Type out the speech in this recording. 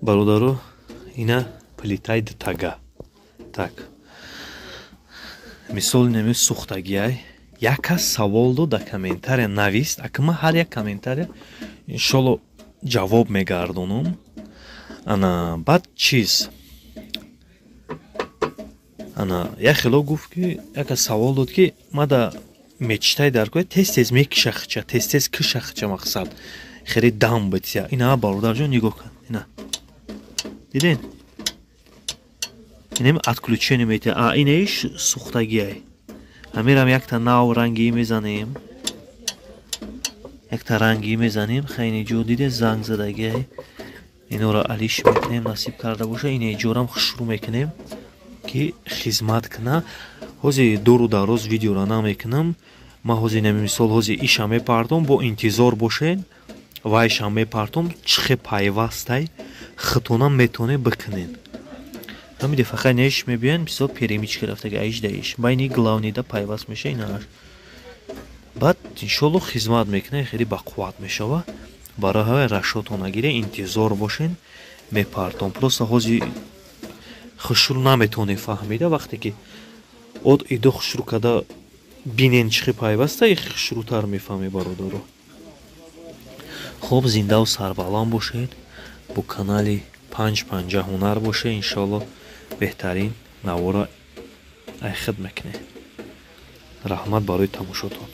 Бародаро, ина плитаи дутага. Так, мисол, неми сӯхтагиай. Як кас савол дод, дар комментария навист. Ака, ман ҳар як комментария, иншолло, ҷавоб мегардонам. Ана баъд чиз, ана як хело гуфт, ки як кас савол дод, ки мада мечитай дар кӯя тез тез мекиша хича, тез тез киша хича, мақсад, хеле дам бития. Ина, бародарҷон, нигоҳ кун, ина диден, инем отключение метия. А инаиш сӯхтагиай. Ҳамирам якта нав рангӣ мезанем, якта рангӣ мезанем. Хайни ҷо диде, занг задагиай. Инора алиш мекунем, насиб карда боша. Ина ҷорам хушрӯ мекунем, ки хизмат куна. Ҳози дуру дароз видеора намекунам ман. Ҳози нами мисол, ҳози иша мепартом, бо интизор бошед, вайша мепартом, чихе пайвастай, хитона метоне бикунен. Ҳамиде фақат неш мебиён, мисол, перемычка рафтаги аиш даиш байни главныйда пайваст меша инааш. Баъд, иншолло, хизмат мекунад, хеле бақувват мешава. Барои ҳавай расчётон нагире, интизор бошен, мепартом. Просто ҳози хушрӯ наметонем фаҳмида. Вақте ки от идо хушрӯ карда бинен, чихе пайваста, хушрӯтар мефаҳме, бародаро. Хоб, зиндаву сарбаланд бошед, бо канали Панҷ Панҷа Ҳунар боше. Иншоалло, беҳтарин навора айхид мекунед. Раҳмат барои тамошотон.